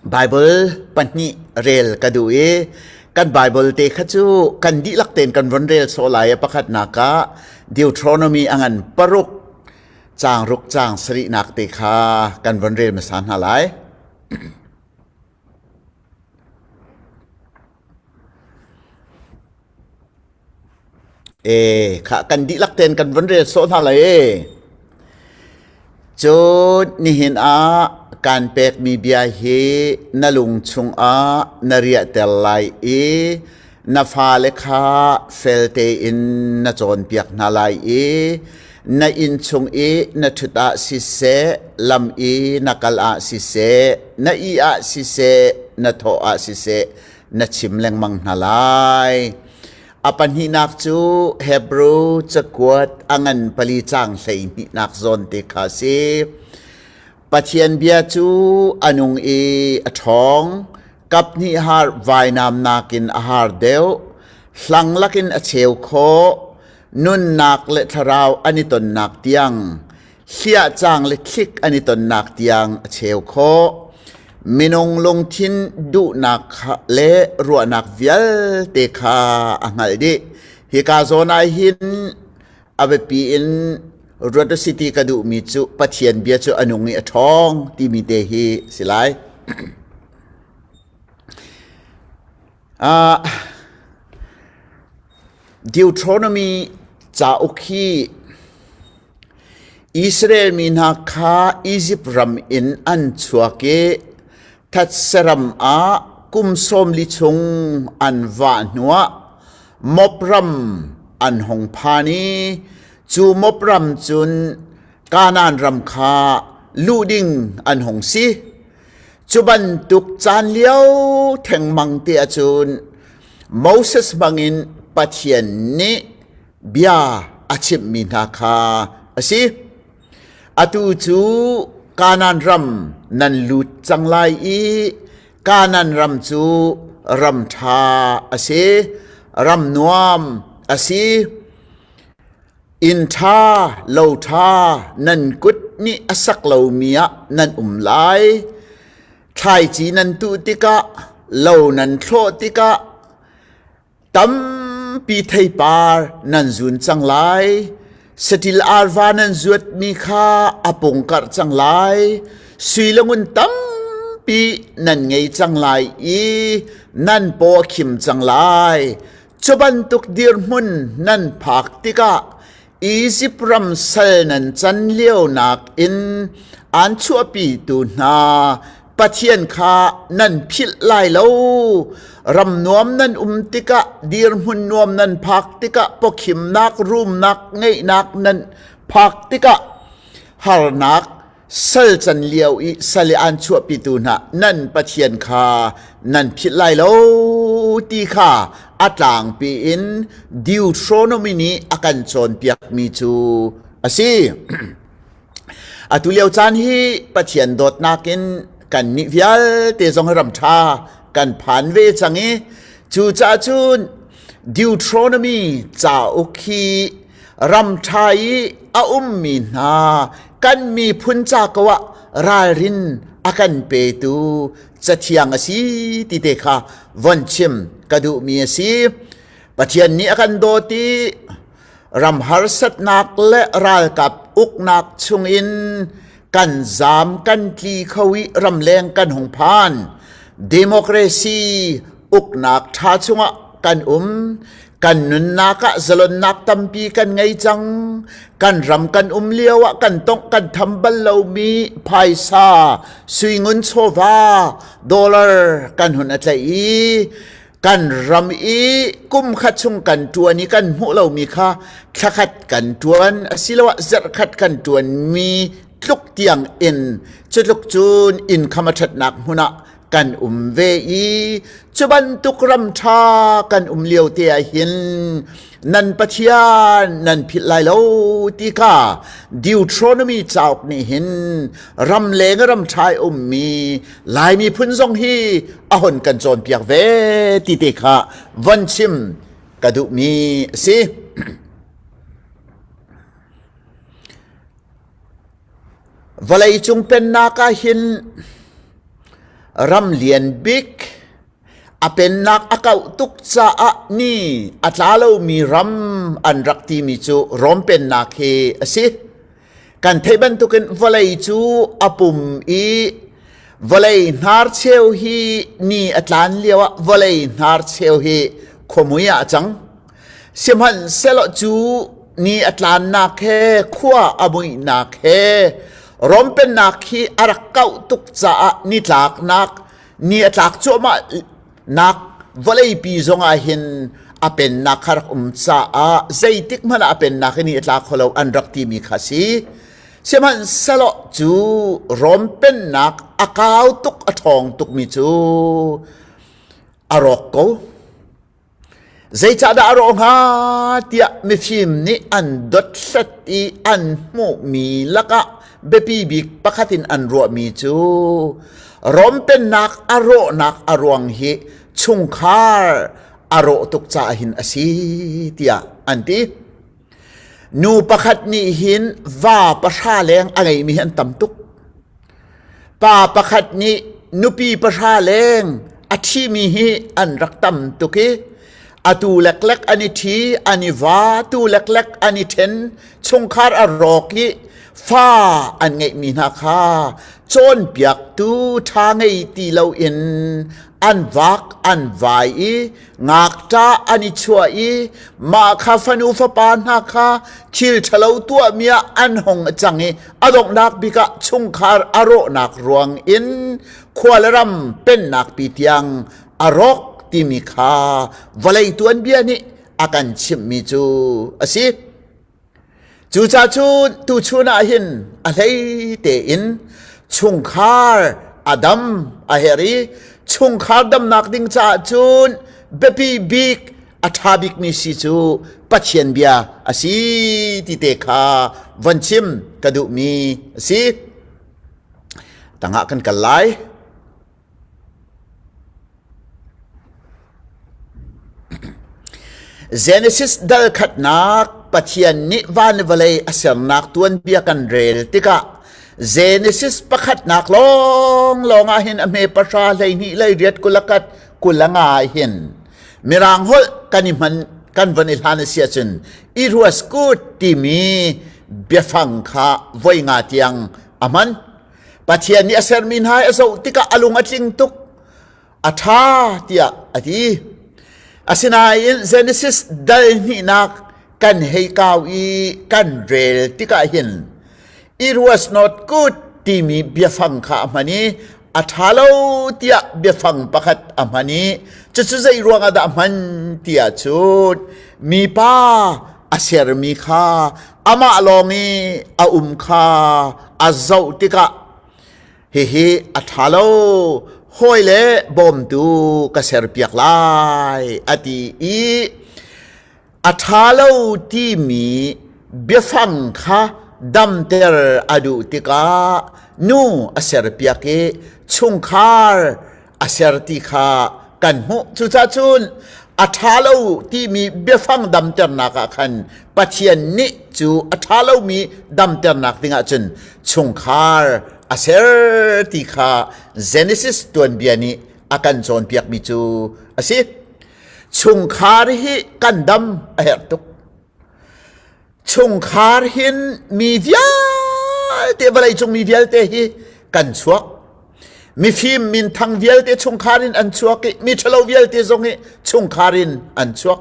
Baibal pahnih rel ka duh i kan Baibal te kha cu kan dihlak tein kan von rel sawh lai i pakhatnak ah Deuteronomy a ngan paruk caang ruk caang sarihnak te kha kan von rel hmasa hna lai. E khah kan dihlak tein kan von rel sawh hna lai e. Cun nihin ah kaan pekmi bia hi na lung chungah na riahter lai i na fale kha fel tein na cawnpiak hna lai i na inn chung i na ṭhut ah siseh, lam i na kal ah siseh, na ih ah siseh, na thawh ah siseh, na chim lengmang hna lai. A pahnihnak cu Hebru cakuat a ngan pali caang hleihnihnak zawn te kha a si. Pathian bia cu a nung i a ṭhawng, kaphnih har vainam nakin a har deuh, hlang lakin a cheu khawh, nunnak le thlarau an i tonnak tiang hliah cang le thlik an i tonnak tiang a cheu khawh. Minung lungthin duhnak le ruahnak vialte kha a hngalh dih. Hika zawn ah hin a biapi in ruat a si ti ka duhmi cu Pathian bia cu a nung i a ṭhawng timi te hi si lai. Uh, Deuteronomy cauk hi Israel mi hna kha Izipt ram in an chuak i thatse ram ah kum sawmli chung an vah hnuah Moab ram an hung phan i cu Moab ram cun Kanaan ram kha luh ding an hung si. Cu bantuk caan lio thengmang te ahcun Moses hmangin Pathian nih bia a chimhmi hna kha a si. Atu cu Kanaan ram nan lut cang lai i Kanaan ram cu ram ṭha a si, ram nuam a si. Inn ṭha, lo ṭha nan kut nih a sak lomi ah nan um lai. Thlaici nan tuh tikah, lo nan thlawh tikah tampi theipar nan zun cang lai. Saṭil arva nan zuatmi kha a pungkarh cang lai. Sui le ngun tampi nan ngei cang lai i nan paw a khim cang lai. Cu bantuk dirhmun nan phak tikah Izipt ram sal nan can lionak in aan chuahpitu hna Pathian kha nan philh lai lo. Ram nuam nan um tikah dirhmun nuam nan phak tikah pawkhimnak rumnak ngeihnak nan phak tikah harnak sal can lio i sal i aan chuahpitu hna nan Pathian kha nan philh lai lo ti kha a tlangpi in Deuteronomy nih a kan cawnpiakmi cu a si. Atu lio caan hi Pathian dawtnak in kannih vialte zong ram ṭha kan phan ve cang i cucaah cun Deuteronomy cauk hi ram ṭha i a ummi hna kan miphun ca ko ah ralrin a kan petu cathiang a si ti te kha von chim ka duhmi a si. Pathian nih a kan dawt i ram harsatnak le ralkap uknak chungin kan zaam kan tli kho i ramleng kan hung phan. Democracy uknak ṭha chungah kan um. Kan nunnak ah zalonnak tampi kan ngei cang. Kan ram kan um lio ah kan tongh kan tham bal lomi phaisa, suingun chawva, dollar kan hun a tlaih i kan ram i kum khat chung kan ṭuan i kan hmuh lomi kha thlakhat kan ṭuan asiloah zarhkhat kan ṭuanmi tluk tiang in cutluk cun income a ṭhatnak hmun ah kan um ve i cu bantuk ram ṭha kan um lio te ah hin nan Pathian nan philh lai lo ti kha Deuteronomy cauk nih hin ramleng ram ṭha i ummi Lai miphun zong hi a hon kan cawnpiak ve ti te kha von chim ka duhmi a si. Vawleicung pennak ah hin Ram lian bik a pennak a kauh tuk caah ni a tla lomi ram an rak timi cu Rom pennak hi a si. Kan theih bantukin vawlei cu a pum i vawlei hnarcheu hi ni a tlan lioah vawlei hnarcheu hi khuamui ah a cang. Sihmanhsehlaw cu ni a tlannak he khua a muihnak he Rom pennak hi a rak kauh tuk caah nitlaknak ni a tlak cuahmah nak vawleipi zongah hin a pennak kha rak um caah zeitik hmanh ah a pennak hi ni a tla kho lo an rak timi kha si. Sihmanhsehlaw cu Rom pennak a kau tuk a ṭhawng tukmi cu a rawk ko. Zeicahdah a rawh hnga tiah mifim nih an dothlat i an hmuhmi lakah biapi bik pakhat in an ruahmi cu Rom pennak a rawhnak a ruang hi chungkhar a rawh tuk caah hin a si tiah an ti. Nu pakhat nih hin va pahra leng a ngeimi hi an tam tuk. Pa pakhat nih nupi pahra leng a ṭhimi hi an rak tam tuk i atu leklek an i ṭhi, an i va, tu leklek an i ṭhen, chungkhar a rawk i fa an ngeihmi hna kha cawnpiaktu ṭha ngei ti loin an vak an vai i ngakṭah an i chuah i mah kha fanu fapa hna kha thil ṭhalo tuahmi ah an hung cang i a donghnak bik ah chungkhar a rawhnak ruang in khua le ram pennak pi tiang a rawk timi kha vawlei tuanbia nih a kan chimhmi cu a si. Cucaah cun tuchun ah hin a hlei tein chungkhar a dam a herh i chungkhar damnak ding caah cun biapi bik a ṭha bikmi si cu Pathian bia a si ti te kha von chim ka duhmi a si. Tangah kan kal lai. Genesis dal khatnak Pathian nih van le vawlei a sernak tuanbia kan rel tikah Genesis pakhatnak lawnglawng ah hin a hme pahra 12 18 21 25 hin Mirang holh kan i hman kan von i hlan a si ahcun it was good timi biafang kha voi nga tiang a hman. Pathian nih a sermi hna a zoh tikah a lung a tling tuk. A ṭha tiah a ti. Asinain Genesis dal hnihnak kan hei kau i kan rel tikah hin it was not good timi biafang kha a hman i a ṭha lo tiah biafang pakhat a hman i cucu zei ruangah dah a hman tiah cun mipa a sermi kha amah lawng i a um kha a zoh tikah hihi a ṭha lo hawi le bawmtu ka serpiak lai a ti i a ṭha lo timi biafang kha damter a duh tikah nu a serpiak i chungkhar a ser ti kha kan hmuh. Cucaah cun a ṭha lo timi biafang damternak ah khan Pathian nih cu a ṭha lomi damternak dingah cun chungkhar a ser ti kha Genesis tuanbia nih a kan cawnpiakmi cu a si. Chungkhar hi kan dam a herh tuk. Chungkhar hin mi vialte vawleicung mi vialte hi kan chuak. Mifim minthang vialte chungkhar in an chuak i mi ṭhalo vialte zong hi chungkhar in an chuak.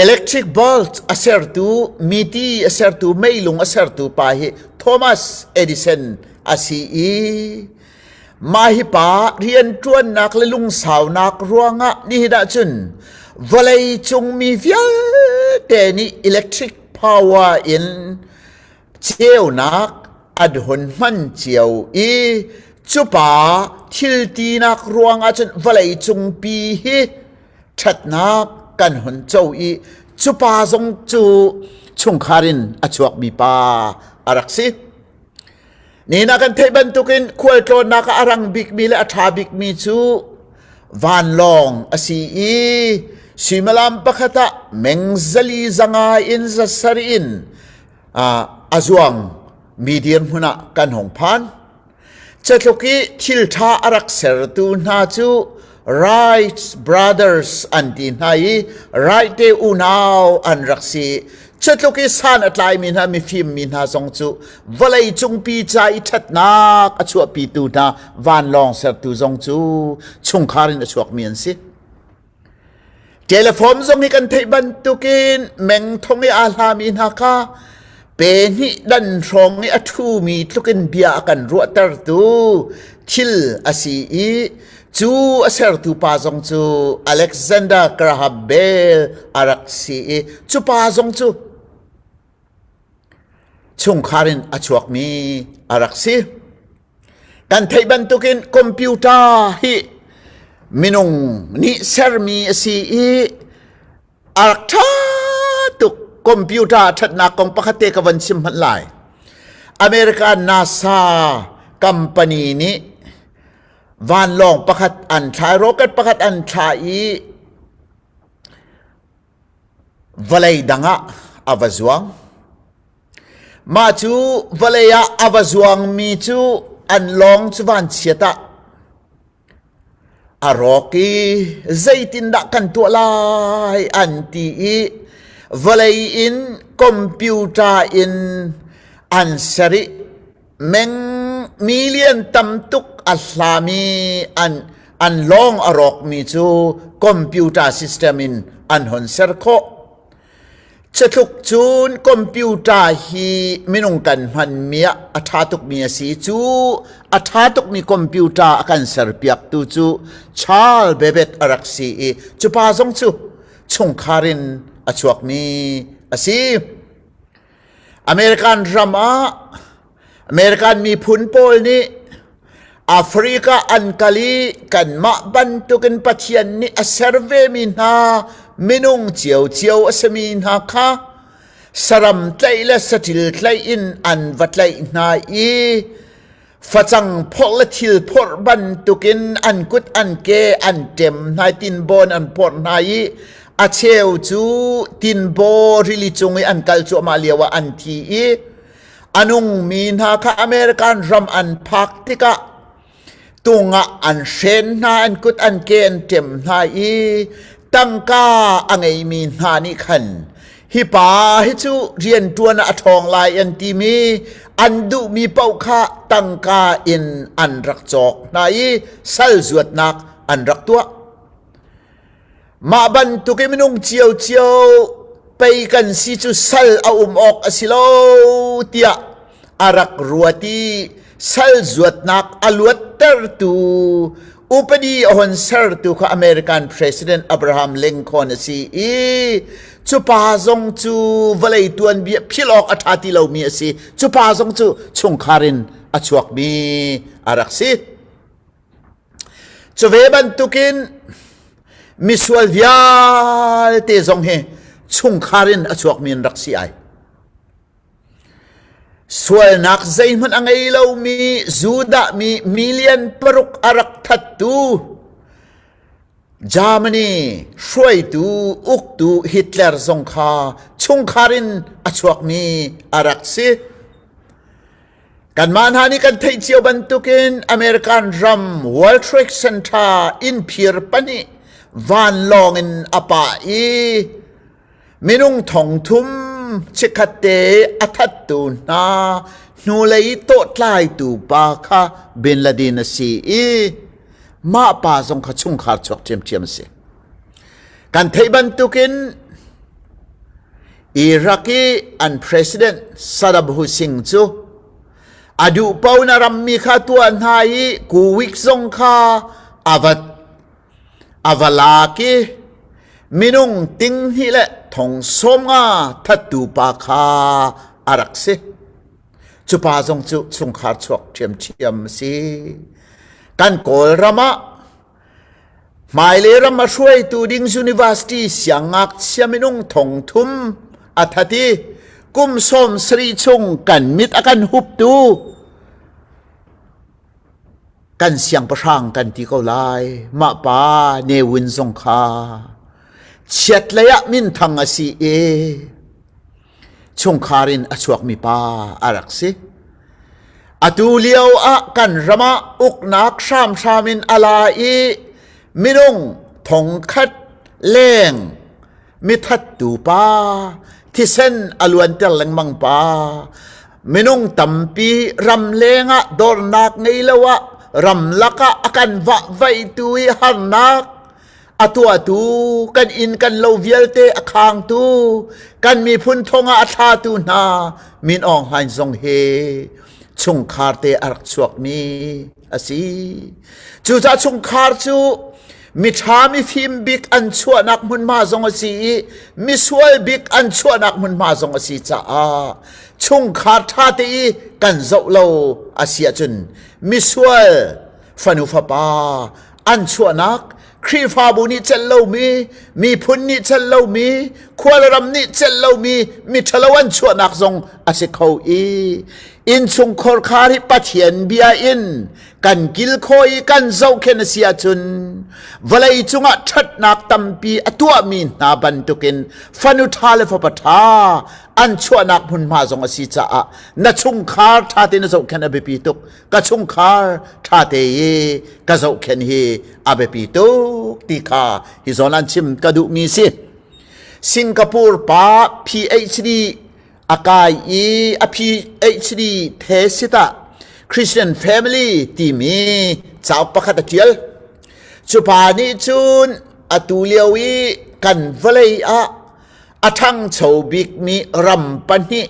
Electric bulb a sertu, miti a sertu, meilung a sertu pa hi Thomas Edison a si i Mah hi pa rianṭuannak le lungsaunak ruangah nihin ahcun vawleicung mi vialte nih electric power in ceunak an hun hman cio i cu pa thil tinak ruangah cun vawleicung pi hi ṭhatnak kan hun co i cu pa zong cu chungkhar in a chuakmi pa a rak si. Nihin ah kan theih bantukin khualtlawnnak ah a rang bikmi le a ṭha bikmi cu vanlawng a si i suimilam pakhat ah meng zali zanga in zasarih in a zuang mi dirhmun ah kan hung phan. Catluk i thil ṭha a rak sertu hna cu Wright Brothers an ti hna i Wright te unau an rak si. Catluk i san a tlaimi hna mifim mi hna zong cu vawlei cungpi ca i ṭhatnak a chuahpitu hna vanlawng sertu zong cu chungkhar in a chuakmi an si. Telephone zong hi kan theih bantukin meng thong i aa hlami hna kha pe hnih dan hrawng i a ṭhumi tlukin bia a kan ruahtertu thil a si i cu a sertu pa zong cu Alexander Graham Bell a rak si i cu pa zong cu chungkhar in a chuakmi a rak si. Kan theih bantukin computer hi minung nih sermi a si i a rak ṭha tuk. Computer ṭhatnak kong pakhat te ka van chim hmanh lai. America NASA company nih vanlawng pakhat an thla, rocket pakhat an thla i vawlei dang ah a va zuang. Mah cu vawlei ah a va zuangmi cu an lawng cu vanchiat ah a rawk i zeitindah kan tuah lai an ti i vawlei in computer in an ser i meng million tam tuk a hlami an an lawng a rawkmi cu computer system in an hon ser khawh. Catluk cun computer hi minung kan hmanmi ah a ṭha tukmi a si. Cu a ṭha tukmi computer a kan serpiaktu cu Charles Babbage a rak si i cu pa zong cu chungkhar in a chuakmi a si. American ram ah American miphun pawl nih Africa an kal i kanmah bantukin Pathian nih a ser vemi hna minung ciocio a simi hna kha saram tlaih le saṭil tlaih in an va tlaih hna i facang phorh le thil phorh bantukin an kut an ke an ṭem hna i tinbawn an phorh hna i a cheu cu tinbaw rili cung i an kal cuahmah lioah an thi i A nungmi hna kha American ram an phak tikah tung ah an hren hna, an kut an ke an ṭem hna i tangka a ngeimi hna nih khan hi pa hi cu rianṭuan ah a ṭhawng lai an timi an duhmi paoh kha tangka in an rak cawk hna i sal zuatnak an rak tuah. Mah bantuk i minung ciocio pei kan si cu sal a um awk a si lo tiah a rak ruat i sal zuatnak a luattertu upadi a hon sertu kha American President Abraham Lincoln a si i cu pa zong cu vawlei tuanbia philh awk a ṭha ti lomi a si. Cu pa zong cu chungkhar in a chuakmi a rak si. Cu ve bantukin misual vialte zong hi chungkhar in a chuakmi an rak si ai. Sualnak zeihmanh a ngei lomi Judah mi million paruk a rak thattu Germany hruaitu uktu Hitler zong kha chungkhar in a chuakmi a rak si. Kanmah hna nih kan theih cio bantukin American ram World Trade Center inn phir pahnih vanlawng in a pah i minung thongthum chikkhatte a thattu hna hnulei tawhtlaitu pa kha Bin Laden a si i mah pa zong kha chungkhar chuak ṭhiamṭhiam a si. Kan theih bantukin Iraq i an president Saddam Hussein cu a duh paoh na rammi kha tuah hna i Kuwait zong kha a va a va lak i minung ting hnih le thong sawm nga thattu pa kha a rak si. Cu pa zong cu chungkhar chuak ṭhiamṭhiam a si. Kan Kawlram ah Hmailei ram a hruaitu ding university siangngakchia minung thongthum a that i kum 70 chung kan mit a kan huptu kan siangpahrang kan ti ko lai. Mah pa Ne Win zong kha chiatlei ah minthang a si i chungkhar in a chuakmi pa a rak si. Atu lio ah kan ram ah uknak hramhram in a la i minung thongkhat leng mithattu pa thisen a luanter lengmang pa minung tampi ramleng ah dornak ngei lo ah ramlak ah a kan vahvaihtu i harnak a tuahtu kan inn kan lo vialte a khangtu kan miphun thong ah a thlatu hna Min Aung Hlaing zong hi chungkhar te a rak chuakmi a si. Cucaah chungkhar cu miṭha mifim bik an chuahnak hmunhma zong a si i misual bik an chuahnak hmunhma zong a si caah chungkhar ṭha te i kan zoh lo a si ahcun misual fanu fapa an chuahnak Khrihfabu nih celh lomi, miphun nih celh lomi, khua le ram nih celh lomi miṭhalo an chuahnak zong a si kho i innchungkhar khar hi Pathian bia in kan kilkhawh i kan zohkhenh a si ahcun vawlei cungah ṭhatnak tampi a tuahmi hna bantukin fanu ṭha le fapa ṭha an chuahnak hmunhma zong a si caah na chungkhar ṭha tein na zohkhenh a biapi tuk. Ka chungkhar ṭha te i ka zohkhenh hi a biapi tuk ti kha hi zawn an chim ka duhmi si. Singapore pa PhD a kai i a PhD thesis ah Christian Family timi cauk pakhat a ṭial. Cu pa nih cun atu lio i kan vawlei ah a ṭhangcho bikmi ram pahnih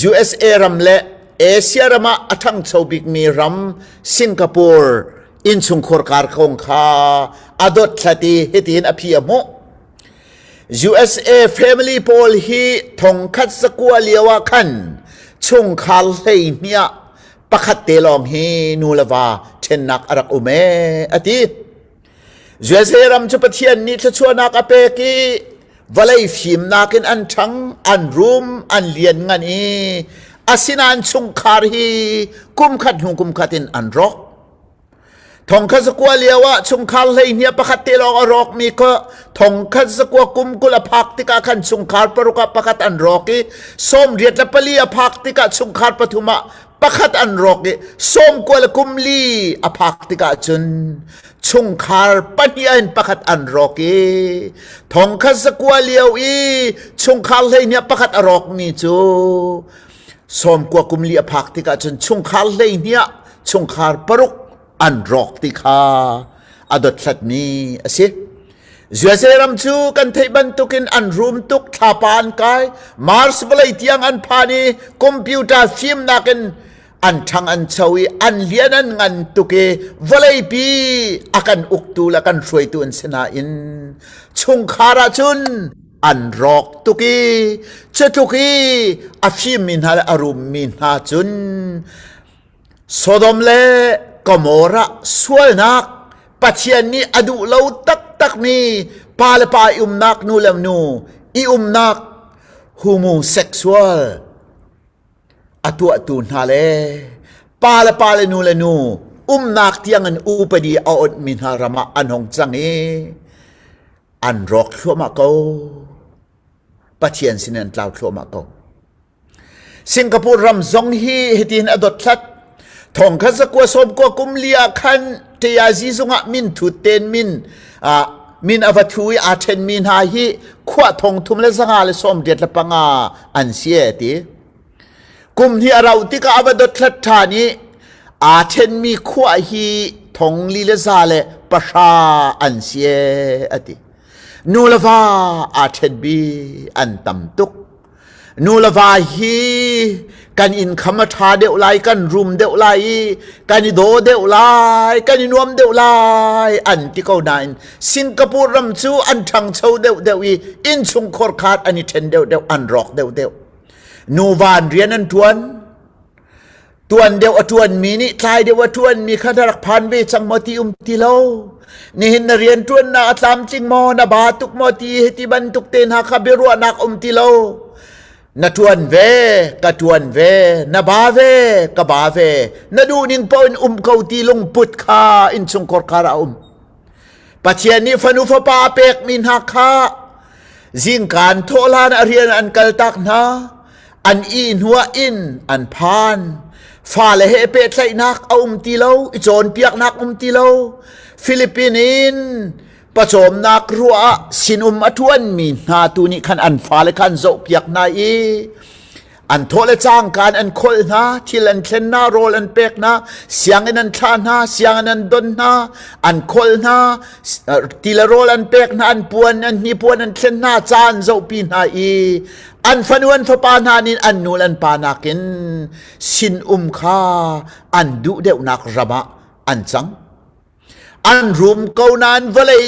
USA ram le Asia ram ah a ṭhangcho bikmi ram Singapore innchungkhar kar kong kha a dothlat i hitihin a phi a hmuh. USA family pawl hi thongkhat zakua lio ah khan chungkhar hleihnih ah pakhat te lawng hi nu le va ṭhennak a rak um ee a ti. USA ram cu Pathian nih thluachuahnak a pek i vawlei fimnak in an ṭhang, an rum, an lian ngan i asinain chungkhar hi kumkhat hnu kumkhat in an rawk. Thongkhat zakua lio ah chungkhar hleihnih pakhat te lawng a rawkmi kha thongkhat zakua kum 20 a phak tikah khan chungkhar paruk ah pakhat an rawk i 84 a phak tikah chungkhar pathum ah pakhat an rawk i 90 le kum li a phak tikah cun chungkhar pahnih in pakhat an rawk i thongkhat zakua lio i chungkhar hleihnih pakhat a rawkmi cu 90 kum li a phak tikah cun chungkhar hleihnih chungkhar paruk an rawk ti kha a dothlatmi a si. USA ram cu kan theih bantukin an rum tuk thlapa an kai Mars vawlei tiang an phan i computer fimnak in an ṭhang an cho i an lian an ngan tuk i vawleipi a kan uktu le kan hruaitu an si nain chungkhar ahcun an rawk tuk i cutluk i a fimmi hna le a rummi hna cun Sodom le Gomorrah sualnak Pathian nih a duh lo taktakmi pa le pa i umnak nu le nu i umnak homosexual a tuahtu hna le pa le pa le nu le nu umnak tiang in upadi a onhmi hna ram ah an hung cang i an rawk thluahmah ko. Pathian sin an tlau thluahmah ko. Singapore ram zong hi hitin a dothlat. Thongkhat zakua sawmkua kum li ah khan Tayazi zungah min thut ten min min a va thu i aa ṭhenmi hna hi khua thong thum le zanga le sawm riat le panga an si e ti. Kum hnih a rauh tikah a va dothlat ṭhan i aa ṭhenmi khua hi thong li le za le pahra an si e a ti. Nu le va aa ṭhenmi an tam tuk. Nu le va hi kan income a ṭha deuh lai, kan rum deuh lai i kan i daw deuh lai, kan i nuam deuh lai an ti ko nain Singapore ram cu an ṭhangcho deuhdeuh i innchungkhar khat an i ṭhen deuhdeuh, an rawk deuhdeuh. Nuva an rian an ṭuan. Tuan deuh a ṭuanmi nih tlai deuh a ṭuanmi kha na rak phan ve cang maw ti um ti lo. Nihin na rian ṭuannak a tlamtling maw, na ba tuk maw ti hiti bantuk te hna kha biaruahnak um ti lo. Na ṭuan ve, ka ṭuan ve, na ba ve, ka ba ve, na duhning paoh in um ko ti lungput kha innchungkhar khar ah a um. Pathian nih fanu fapa a pekmi hna kha zingkaan thawh hlan a rian an kaltak hna. An ih hnuah inn an phan. Fale he pehtlaihnak a um ti lo, i cawnpiaknak um ti lo. Philippine in pawcawmnak ruah ah sinum a ṭuanmi hna tu nih khan an fale kha an zohpiak hna i an thawh le cangka in an kholh hna, thil an thlen hna, rawl an pek hna, sianginn an thlah hna, sianginn an don hna, an kholh hna, ti le rawl an pek hna, an puan, an hnipuan an thlen hna, ca an zohpi hna i an fanu an fapa hna nih an nu le an pa nakin sinum kha an duh deuhnak ram ah an cang. An rum ko nain vawlei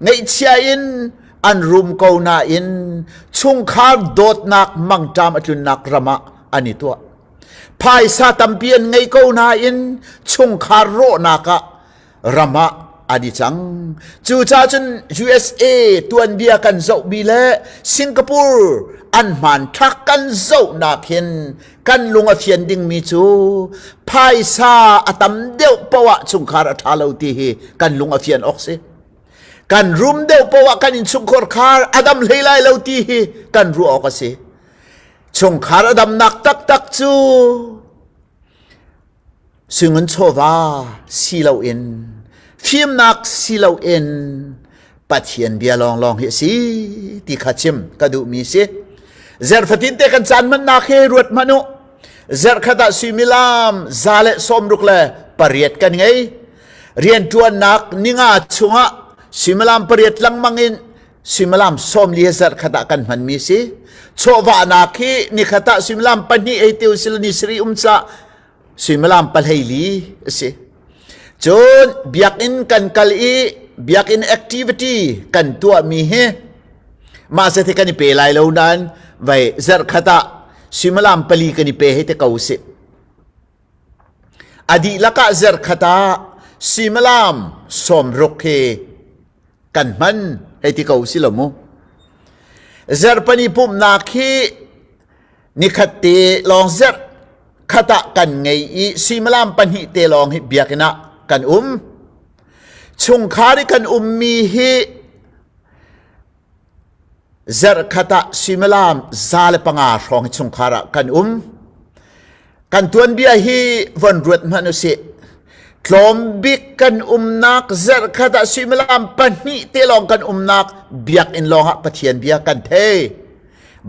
ngaihchia in an rum ko nain chungkhar dawtnak mangṭam a tlunnak ram ah an i tuah. Phaisa tampi an ngei ko nain chungkhar rawhnak ah ram ah an i cang. Cucaah cun USA tuanbia kan zohmi le Singapore an hmanthlak kan zohnak hin kan lung a fian dingmi cu phaisa a tam deuh poah chungkhar a ṭha lo ti hi kan lung a fian awk si. Kan rum deuh poah kan innchungkhar khar a dam hlei lai lo ti hi kan ruah awk a si. Chungkhar a damnak taktak cu Singun chawva si loin fimnak si loin Pathian bia lawnglawng hi a si ti kha chim ka duhmi si. Zerfatin te kan caan hmannak hi ruat hmanh u. Zarhkhat ah suimilam 168 kan ngei. Rianṭuannak ninga chungah suimilam pariat lengmang in suimilam 40 zarhkhat ah kan hmanmi si. Chawhvahnak hi nikhat ah suimilam pahnih ei te usila ni sari um ca suimilam pahlei a si. Cun biakinn kan kal i biakinn activity kan tuahmi hi mah se kan i pe lai lo nain vai zarhkhat ah suimilam pali kan i pe hei te ko si. A dihlak ah zarhkhat ah suimilam 60 hi kan hman hei ti ko si lo mu. Zarhpani pumhnak hi nikhat te lawng zarh khat ah kan ngei i suimilam pahnih te lawng hi biakinn ah kan um. Chungkhar i kan ummi hi zarhkhat ah suimilam 105 hrawng hi chungkhar ah kan um. Kan tuanbia hi von ruat hmanh usih. Tlawm bik kan umnak zarhkhat ah suimilam pahnih te lawng kan umnak biakinn lawng ah Pathian bia kan thei.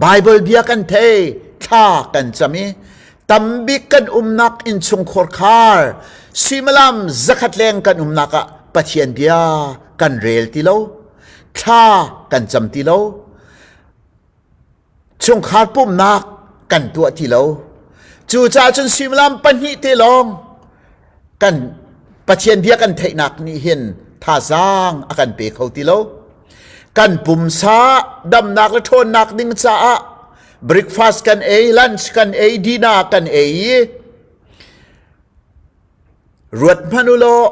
Baibal bia kan thei, thla kan cam i tambik kan umnak innchungkhar khar suimilam zakhat leng kan umnak ah Pathian bia kan rel ti lo, thla kan cam ti lo, chungkhar pumhnak kan tuah ti lo. Cucaah cun suimilam pahnih te lawng kan Pathian bia kan theihnak nih hin thazaang a kan pe kho ti lo. Kan pumsa damnak le ṭhawnnak ding caah breakfast kan ei, lunch kan ei, dinner kan ei i ruat hmanh u law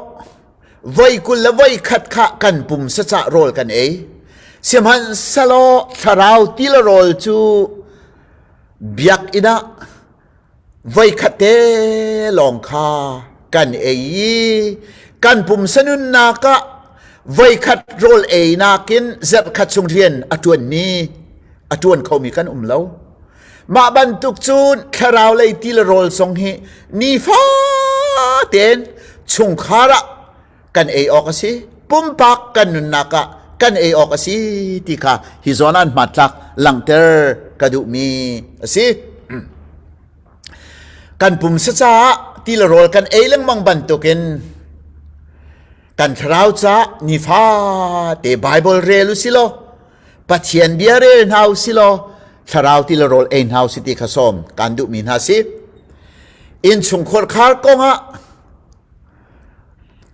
voi kul le voi khat kha kan pumsa cah rawl kan ei. Sihmanhsehlaw thlarau ti le rawl cu biakinn ah voikhat te lawng kha kan ei i kan pumsa nunnak ah voikhat rawl ei nakin zarhkhat chung rian a ṭuanmi a ṭuan khomi kan um lo. Mah bantuk cun thlarau lei ti le rawl zong hi nifatein chungkhar ah kan ei awk a si pumpak kan nunnak ah kan ei awk a si ti kha hi zawn ah hmantlak langhter ka duhmi a si kan pumsa caah ti le rawl kan ei lengmang bantukin kan thlarau caah nifate Bible rel u si law Pathian bia rel hna u si law thlarau ti le rawl ei hna u si ti kha sawm kan duhmi hna si innchungkhar khar kongah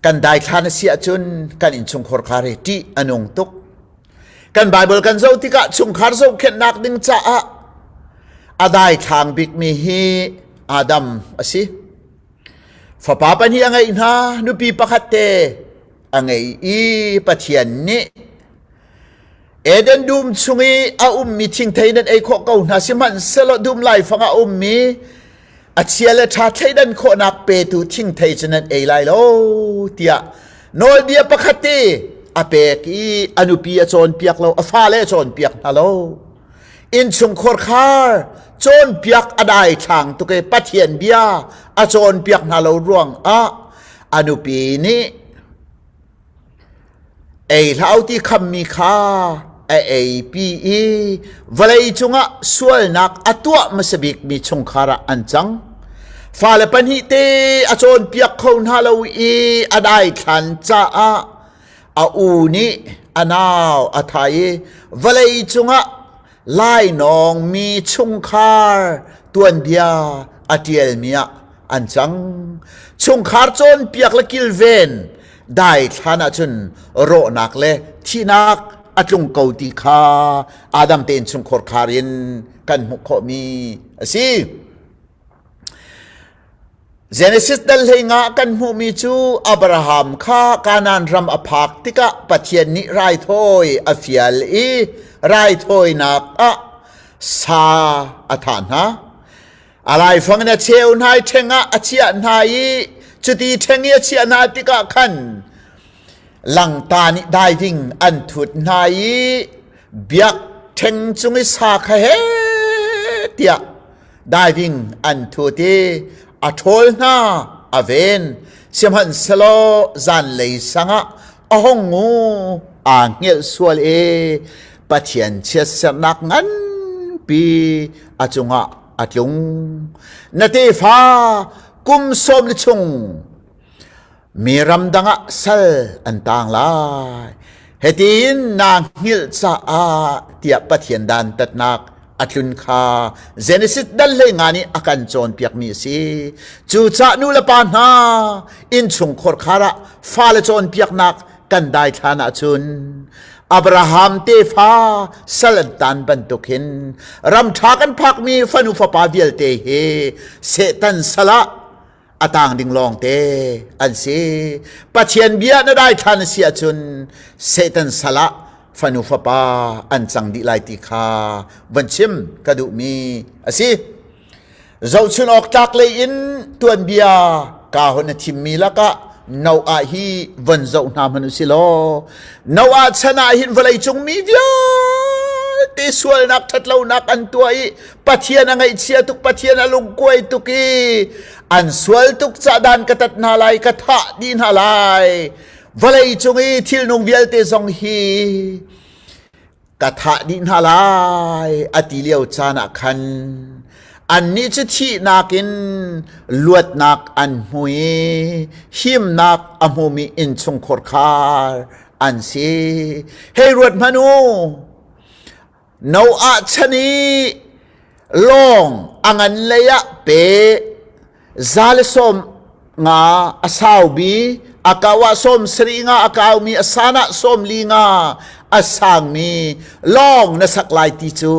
Kan daithlan a si ahcun kan innchungkhar khar hi ṭih a nung tuk. Kan Baibal kan zoh tikah chungkhar zohkhenhnak ding caah a daithlang bikmi hi Adam a si. Fapa pahnih a ngeih hna, nupi pakhat te a ngei i Pathian nih Eden dum chung i a ummi thingthei nan ei khawh ko hna sihmanhsehlaw dum laifang ah a ummi a chia le ṭha thleidan khawhnak petu thingthei cu nan ei lai lo tiah nawlbia pakhat te a pek i a nupi a cawnpiak lo a fale a cawnpiak hna lo innchungkhar khar. Cawnpiak a daithlang tuk i Pathian bia a cawnpiak hna lo ruang ah a nupi nih ei hlah ti khammi kha a eipi i vawlei cungah sualnak a tuah hmasa bikmi chungkhar ah an cang. Fale pahnih te a cawnpiak kho hna lo i a daithlan caah a u nih a nau a thah i vawlei cungah lainawng mi chungkhar tuanbia a ṭialmi ah an cang. Chungkhar cawnpiak le kilven daithlan ahcun rawhnak le thihnak a tlung ko ti kha Adam te innchungkhar khar in kan hmuh khawhmi a si. Genesis dal hlei nga kan hmuhmi cu Abraham kha Kanaan ram a phak tikah Pathian nih raithawi a fial i raithawinak ah sa a thah hna. A laifang in a cheu hna i ṭheng ah a chiah hna i cuti ṭheng i a chiah hna tikah khan langta nih daiding an thut hna i biakṭheng cung i sa kha he tiah diving an thut i a ṭhawl hna a ven sihmanhsehlaw zanlei sang ah a hung ngu aa hngelh sual i Pathian chiatsernak nganpi a cungah a tlung. Na tefa kum sawm le chung mi ramdang ah sal an tang lai. Hitin naa hngilh caah tiah Pathian dantatnak a tlun kha Genesis dal hlei nga nih a kan cawnpiakmi a si. Cucah nu le pa hna innchungkhar khar ah fale cawnpiaknak kan daithlan ahcun Abraham tefa sal an tan bantuk hin ram ṭha kan phakmi fanu fapa vialte hi Satan sal ah a tang ding lawngte an si. Pathian bia na daithlan a si ahcun Satan sal ah fanu fapa an cang dih lai ti kha van chim ka duhmi a si. Zohchun awk tlak lei in tuanbia ka hon a thimmi lakah Noah hi von zoh hna hmanh usih law Noah chan ah hin vawleicung mi vialte sualnak ṭhatlonak an tuah i Pathian a ngaihchia tuk Pathian a lungkuai tuk i an sual tuk cah dan ka tat hna lai ka thah dih hna lai vawlei cung i thilnung vialte zong hi ka thah dih hna lai a ti lio caan ah khan annih cu thihnak in luatnak an hmu i himnak a hmumi innchungkhar khar an si hei ruat hmanh u Noah chan i lawng a ngan lei ah pe 110 a saubi a kau ah 70 nga a kaumi a san ah 40 nga a sangmi lawng na sak lai ti cu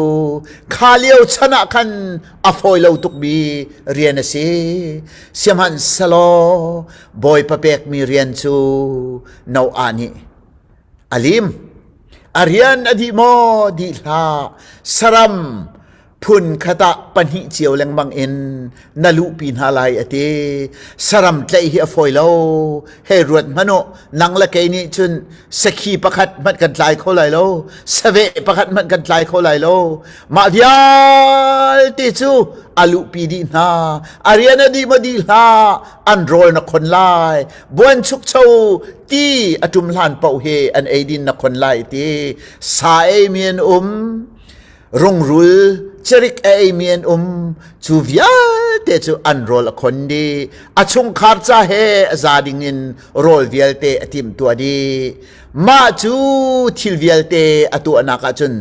kha lio chan ah khan a fawi lo tukmi rian a si. Sihmanhsehlaw Bawipa pekmi rian cu Noah nih a lim. A rian a dih maw? Dih hlah. Saram phun khat ah pahnih cio lengmang in na luhpi hna lai a ti. Saram tlaih hi a fawi lo. Hei ruat hmanh u, nang le kei nih cun sakhi pakhat hmanh kan tlai kho lai lo. Saveh pakhat hmanh kan tlai kho lai lo. Mah vialte cu a luhpi dih hna. A rian a dih maw dih hlah, an rawl na khon lai. Buanchukcho ti a ṭum hlan paoh hi an eidin na khon lai ti sa eimi an um rungrul cerik a eimi an um cu vialte cu an rawl a khon dih a chungkhar ca he a za ding in rawl vialte a timhtuah dih mah cu thil vialte a tuahnak ahcun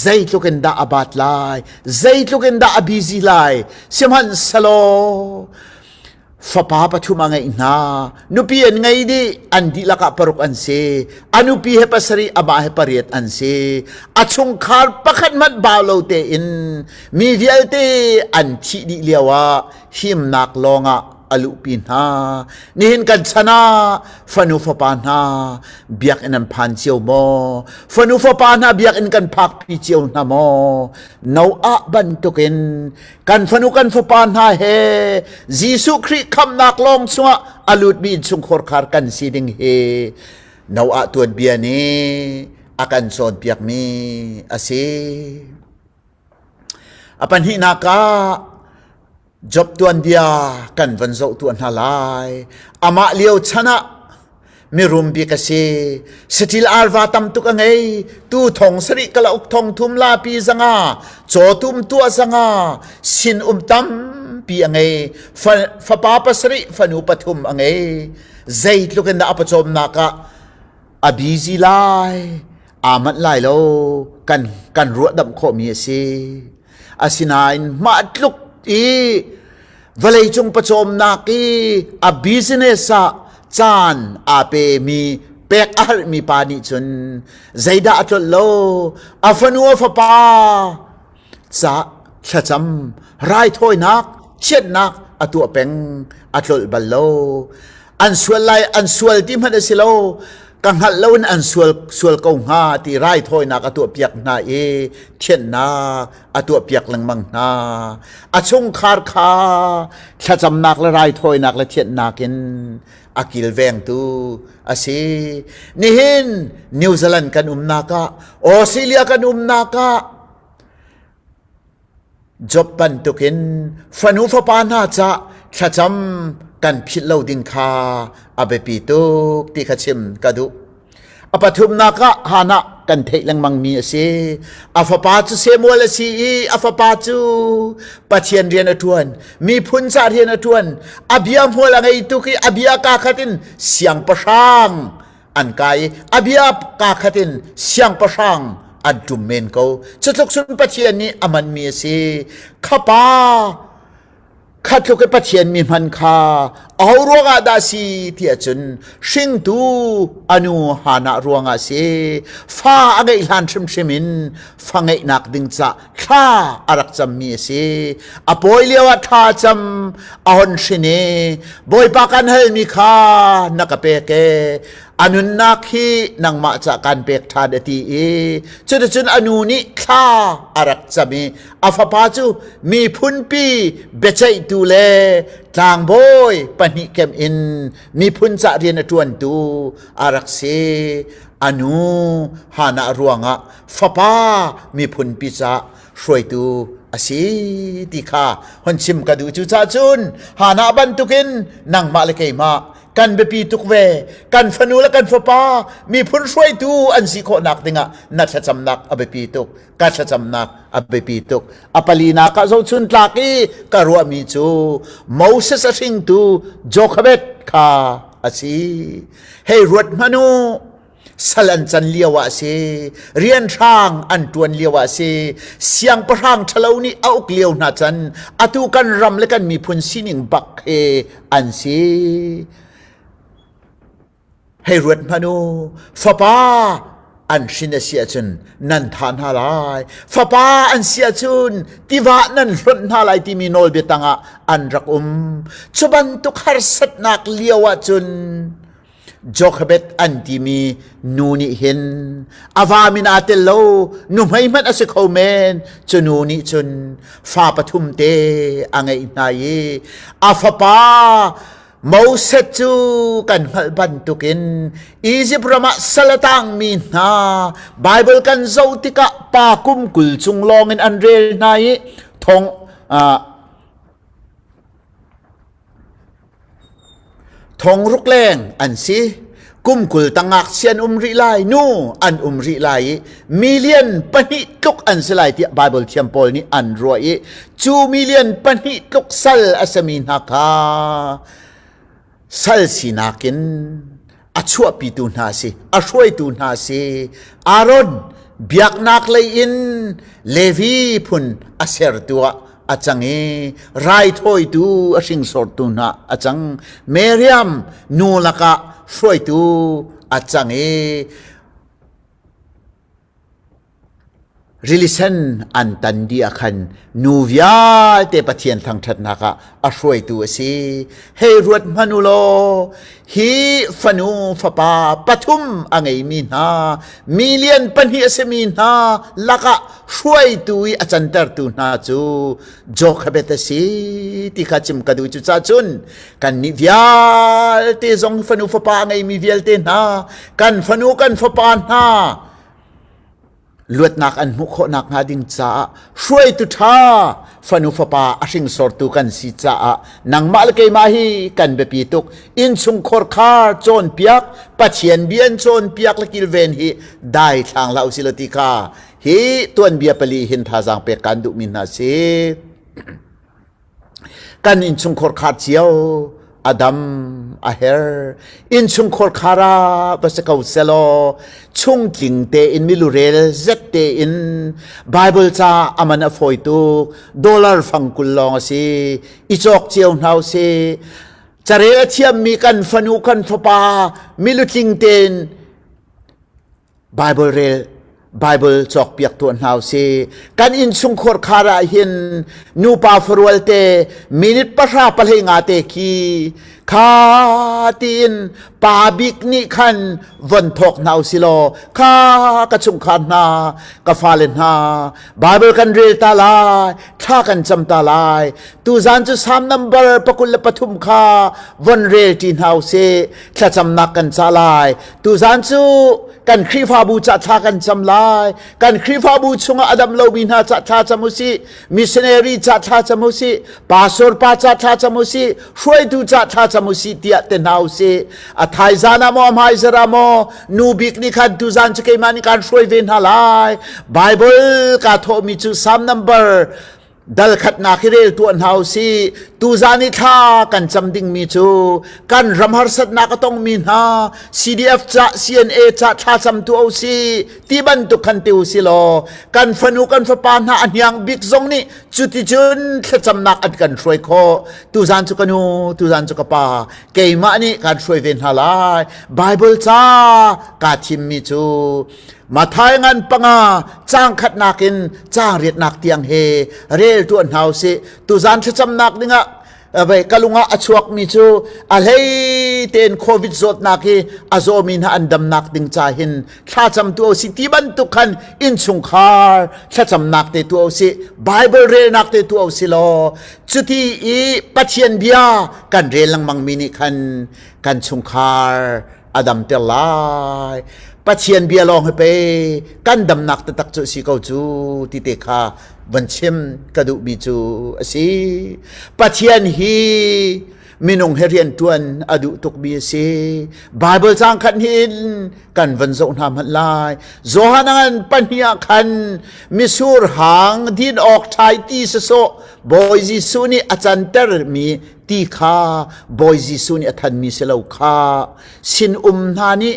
zeitluk in dah a bat lai zeitluk in dah a busy lai sihmanhsehlaw Fapa pathum a ngeih hna. Nupi an ngei dih, an dihlak ah paruk an si. A nupi he pasarih, amah he pariat an si. A chungkhar pakhat hmanh bau lo tein mi vialte an thih dih lio ah himnak lawng ah a luhpi hna. Nihin kan chan ah fanu fapa hna biakinn an phan cio maw? Fanu fapa hna biakinn kan phakpi cio hna maw? Noah bantukin Kan fanu kan fapa hna he Jesuh Khrih khamhnak lawng chungah a lutmi innchungkhar khar kan si ding hi Noah tuanbia nih a kan cawnpiakmi a si. A pahnihnak ah Job tuanbia kan van zoh tuah hna lai. Amah lio chan ah mirum bik a si. Saṭil arva tam tuk a ngei. Tu thong sarih kalauk thong thum lapi zanga, cawtum tuah zanga, sin um tampi a ngei. Fapa pasarih, fanu pathum a ngei. Zeitluk in dah a pawcawmnak ah a busy lai, aa manh lai lo kan kan ruahdamh khawhmi a si. Asinain mah tluk i vawleicung pawcawmnak i a business ah caan aa pemi pek a harhmi pa nih cun zeidah a tlolh lo a fanu a fapa ca thlacam raithawinak chiatnak a tuah peng a tlolh bal lo an sual lai an sual ti hmanh a si lo ka hngalh lo in an sual sual ko hnga ti raithawinak a tuahpiak hna i thianhnak a tuahpiak lengmang hna a chungkhar kha thlacamnak le raithawinak le thianhnak in a kilvengtu a si nihin New Zealand kan umnak ah Australia kan umnak ah Job bantukin fanu fapa hna ca thlacam kan philh lo ding kha a biapi tuk ti kha chim ka duh. A pathumnak ah Hannah kan theih lengmangmi a si. A fapa cu Samuel a si i a fapa cu Pathian rian a ṭuan, miphun ca rian a ṭuan. A bia hmual a ngei tuk i a bia kaa khat in siangpahrang an kai i a bia kaa khat in siangpahrang an ṭum men ko. Cutluk cun Pathian nih a manmi a si. Khapa kha tluk i Pathian mi hman kha aho ruangah dah si ti ahcun hringtu a nu Hannah ruangah si. Fa a ngeih hlan hrimhrim in fa ngeihnak ding ca thla a rak cammi a si. A pawi lio ah thla cam a hon hrin i Bawipa kan halmi kha na ka pek e a nunnak hi nangmah ca kan pek ṭhan a ti i cuticun a nu nih thla a rak cam i a fapa cu miphunpi biaceihtu le tlangbawi pahnih kem in miphun ca rian a ṭuantu a rak si. A nu Hannah ruangah fapa miphunpi ca hruaitu a si ti kha hon chim ka duh. Cucaah cun Hannah bantukin nangmah le keimah kan biapi tuk ve. Kan fanu le kan fapa miphun hruaitu an si khawhnak dingah na thlacamnak a biapi tuk. Ka thlacamnak a biapi tuk. A palinak ah zohchun tlak i ka ruahmi cu Moses a hringtu Jochebed kha a si. Hei ruat hmanh u, sal an can lio ah a si, rianhrang an ṭuan lio ah a si, siangpahrang ṭhalo nih a uk lio hna can atu kan ram le kan miphun sining bak he an si. Hei ruat hmanh u, fapa an hrin a si ahcun nan thah hna lai. Fapa an si ahcun tiva nan hlonh hna lai timi nawlbia tangah an rak um. Cu bantuk harsatnak lio ahcun Jochebed an timi nu nih hin a va min aa tel lo, nuhmei hmanh a si kho men. Cu nu nih cun fa pathum te a ngeih hna i a fapa Moses cu kan hngalh bantukin Izipt ram ah sal a tangmi hna Baibal kan zoh tikah pa kum 20 cung lawngin an rel hna i thong thong ruk leng an si. Kum 20 tang ngakchia an um rih lai, nu an um rih lai i million pahnih tluk an si lai tiah Baibal thiam pawl nih an ruah i cu million pahnih tluk sal a simi hna kha sal sinak in a chuahpitu hna si, a hruaitu hna si. Aaron biaknak lei in Levi phun a sertu ah a cang i raithawitu a hringsortu hna a cang. Miriam nu lakah hruaitu a cang i Rili sen an tan dih ah khan nu vialte Pathian thangṭhatnak ah a hruaitu a si. Hei ruat hmanh u law, hi fanu fapa pathum a ngeimi hna, million pahnih a simi hna lakah hruaitu i a cantertu hna cu Jochebed a si ti kha chim ka duh. Cucaah cun kannih vialte zong fanu fapa a ngeimi vialte hna, kan fanu kan fapa hna. Luatnak an hmuh khawh nakhnga ding caah hruaitu ṭha fanu fapa a hringsortu kan si caah nangmah le keimah hi kan biapi tuk. Innchungkhar khar cawnpiak, Pathian bia in cawnpiak le kilven hi daithlang hlah usih law ti kha hi tuanbia pali hin thazaang pek kan duhmi hna si. Kan innchungkhar khar cio a dam a her. Innchungkhar khar ah va si ko selaw chungtling tein milurel zet tein Bible ca aman a fawi tuk. Dollar fang 20 lawng a si. I cawk cio hna usih. Carel a thiammi kan fanu kan fapa milutling tein Bible rel Bible cawkpiak tuah hna usih. Kan innchungkhar khar ah hin nupa farual te minute pahra pahlei nga te khi kha tiin pa bik nih khan von thawk hna usih law kha ka chungkhar hna ka fale hna Bible kan rel ta lai thla kan cam ta lai tuzan cu Psalm number 23 kha von rel ṭi hna usih thlacamnak kan ca lai Tuzan cu kan Khrihfabu ca thla kan cam lai. Kan Khrihfabu chungah a dam lomi hna ca thla cam usih. Missionary ca thla cam usih. Pastor pa ca thla cam usih. Hruaitu ca thla cam usih tiah te hna usih. A thaizan ah maw a hmaizar ah maw nu bik nih khan tuzan cu keimah nih kaan hruai ve hna lai. Bible kaa thawhmi cu Psalm number Dal khatnak hi rel tuah hna usih. Tuzan i thla kan cam dingmi cu kan ram harsatnak a tongmi hna CDF ca CNA ca thla cam tuah usih ti bantuk khan ti usih law kan fanu kan fapa hna a hniang bik zong nih cuticun thlacamnak an kan hruai khawh. Tuzan cu ka nu, tuzan cu ka pa, keimah nih kan hruai ve hna lai. Bible ca kaa thimmi cu Mathai ngan panga caang khatnak in caang riatnak tiang he rel tuah hna usih. Tuzan thlacamnak dingah vei ka lungah a chuakmi cu a hlei tein COVID zawtnak hi a zawmi hna an damnak ding ca hin thlacam tu usih ti bantuk khan innchungkhar thlacamnak te tu usih Bible relnak te tu usih law cuti i Pathian bia kan rel lengmang mi nih khan kan chungkhar a damter lai Pathian bia lawng hi pe kan damnak taktak cu si ko cu ti te kha van chim ka duhmi cu a si Pathian hi minung he rian tuan a duh tukmi a si Bible cang khat hin kan van zoh hna hmanh lai Johan an pahnih ah khan misur hang din awk ṭhai ti sasawh Bawi Jesuh nih a cantermi ti kha Bawi Jesuh nih a thanmi si lo kha sinum hna nih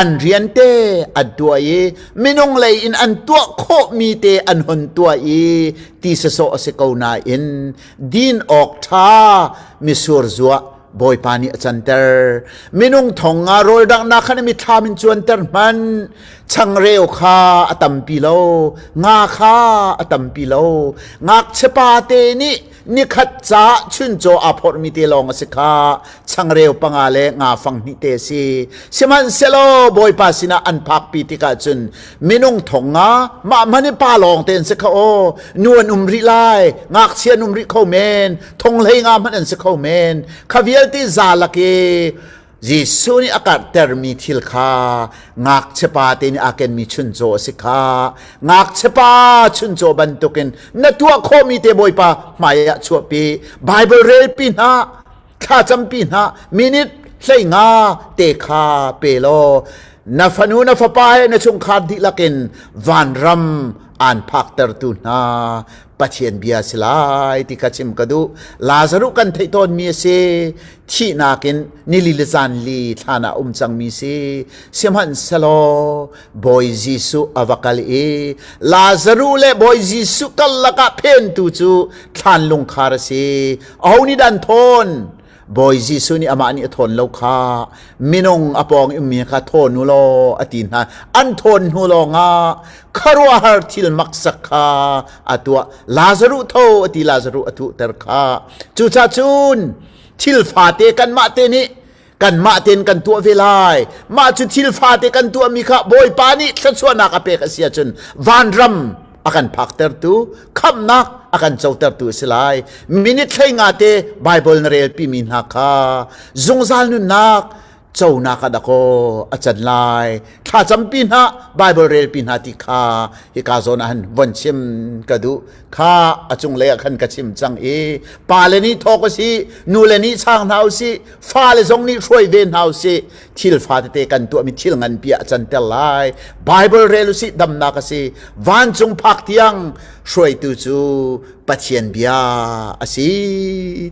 an rian te an tuah i minung lei in an tuah khawhmi te an hon tuah i ti sasawh a si ko nain din awk ṭha misur zuah Bawipa nih a canter. Minung thong nga rawl danghnak khan mithlam in cuanter hmanh. Changreu kha a tampi lo, nga kha a tampi lo. Ngakchia pa te nih nikhat ca chuncaw aa phorhmi te lawng a si kha changreu panga le nga fang hnih te a si sihmanhsehlaw bawipa sinah an phakpi tikah cun minung thong nga mah hmanh i pa lawng te an si kha aw nu an um rih lai ngakchia an um rih kho men thong hlei nga hmanh an si kho men kha vialte za lak i Jesuh nih a karhtermi thil kha ngakchia pa te nih aa kenmi chuncaw a si kha. Ngakchia pa chuncaw bantukin na tuah khawhmi te Bawipa hmai ah chuahpi. Bible relpi hna, thlacampi hna, minute 15 te kha pe law na fanu na fapa he na chungkhar dihlak in vanram aan phaktertu hna Pathian bia si lai ti kha chim ka duh. Lazaruh kan theih tawnmi a si. Thihnak in nili le zan li thlan ah um cangmi si. Sihmanhsehlaw Bawi Jesuh a va kal i Lazaruh le Bawi Jesuh karlak ah phentu cu thlan lungkhar a si. Aho nih dah an thawn? Bawi Jesuh nih amah nih a thawn lo kha minung a pawng ummi kha thawn u law a ti hna. An thawn hnu lawngah khuaruahhar thil maksak kha a tuah. Lazaruh tho a ti Lazaruh a thuhter kha. Cucaah cun thil fate kanmah te nih kanmah tein kan tuah ve lai. Mah cu thil fate kan tuahmi kha Bawipa nih thluachuahnak a pek a si ahcun vanram a kan phaktertu khamhnak a kan cotertu a si lai minute 15 te Bible na relpi mi hna kha zungzal nunnak. Conak ah dakaw a can lai. Thlacampi hna, Bible relpi hna ti kha hika zawn ah han von chim ka duh. Kha a cunglei ah khan ka chim cang i pale nih thawk a si, nule nih chang hna usih, fale zong nih hruai ve hna usih. Thil fa tete kan tuahmi thil nganpi ah a canter lai. Bible rel usih damnak a si. Vancung phak tiang hruaitu cu Pathian bia a si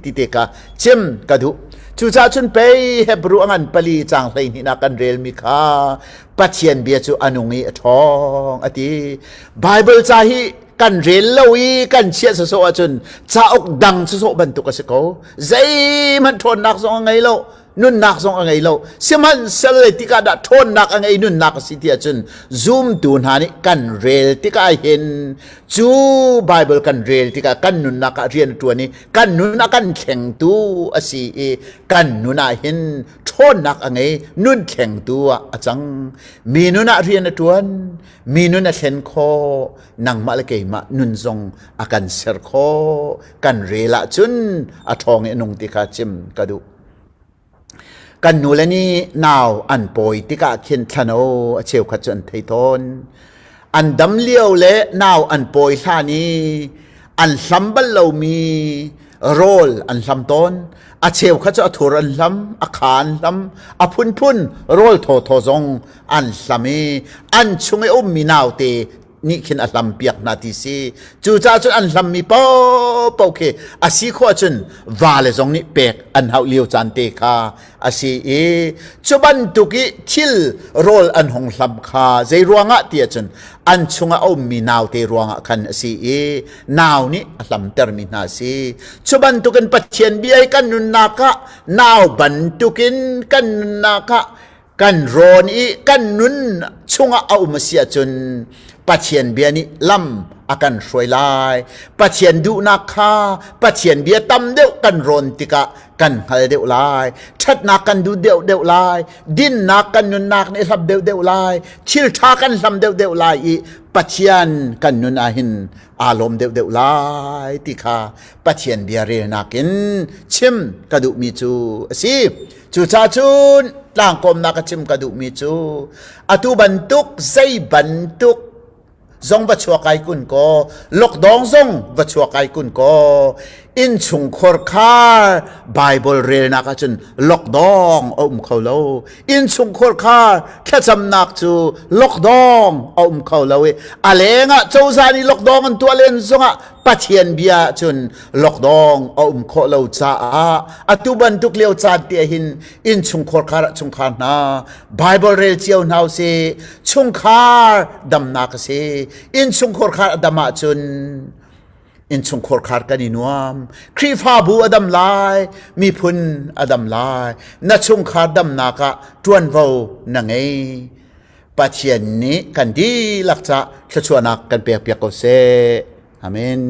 ti te ka chim ka duh. Cucaah cun pei Hebrew a ngan pali caang 12 nak kan relmi kha Pathian bia cu a nung i a ṭhawng a ti. Bible ca hi kan rel lo i kan chiah sawsawh ahcun cauk dang sawsawh bantuk a si ko. Zeihmanh ṭhawnnak zong a ngei lo. Nunnak zong a ngei lo. Sihmanhsehlaw tikah dah ṭhawnnak a ngei nunnak a si ti ahcun zumtu hna nih kan rel tikah hin cu Bible kan rel tikah kan nunnak ah rian a ṭuan i kan nun a kan thlengtu a si i kan nun ah hin ṭhawnnak a ngei nun thlengtu ah a cang. Mi nun ah rian a ṭuan, mi nun a thlen khawh, nangmah le keimah nun zong a kan ser khawh. Kan rel ahcun a ṭhawng i a nung ti kha chim ka duh. Kan nule nih nau an pawi tikah khin thlano a cheukhat cu an thei tawn. An dam lio le nau an pawi hlan i an hlam bal lomi rawl an hlam tawn. A cheukhat cu a thur an hlam, a kha an hlam, a phunphun rawl thawthaw zong an hlam i an chung i ummi naute nih khin a hlam piak hna ti si. Cucaah cun an hlammi paohpaoh khi a si khawh ahcun vale zong nih pek an hauh lio caan te kha a si i cu bantuk i thil rawl an hung hlam kha zei ruangah ti ahcun an chungah a ummi naute ruangah khan a si i nau nih a hlamtermi hna a si. Cu bantukin Pathian bia hi kan nunnak ah nau bantukin kan nunnak ah kan rawn i kan nun chungah a um a si ahcun Pathian bia nih lam a kan hruai lai. Pathian duhnak kha Pathian bia tam deuh kan rawn tikah kan hngal deuh lai. Ṭhatnak kan duh deuh deuh lai. Dinnak kan nunnak nih hlam deuh deuh lai. Thil ṭha kan hlam deuh deuh lai i Pathian kan nun ahhin aa lawm deuh deuh lai ti kha Pathian bia relnak in chim ka duhmi cu a si. Cucaah cun tlangkawmnak a chim ka duhmi cu atu bantuk zei bantuk zong va chuak ai kun kaw lockdown zong va chuak ai kun kaw innchungkhar khar Bible relnak ahcun lockdown a um kho lo innchungkhar khar thlacamnak cu lockdown a um kho lo i a lengah cozah nih lockdown an tuah len zongah Pathian bia cun lockdown a um khawh lo caah atu bantuk lio caan te hin innchungkhar khar chungkhar hna Bible rel cio hna usih chungkhar damnak a si innchungkhar khar a dam ahcun innchungkhar khar kan i nuam Khrihfabu a dam lai miphun a dam lai na chungkhar damnak ah ṭuanvo na ngei Pathian nih kan dihlak ca thluachuahnak kan pek piak ko seh. Amen.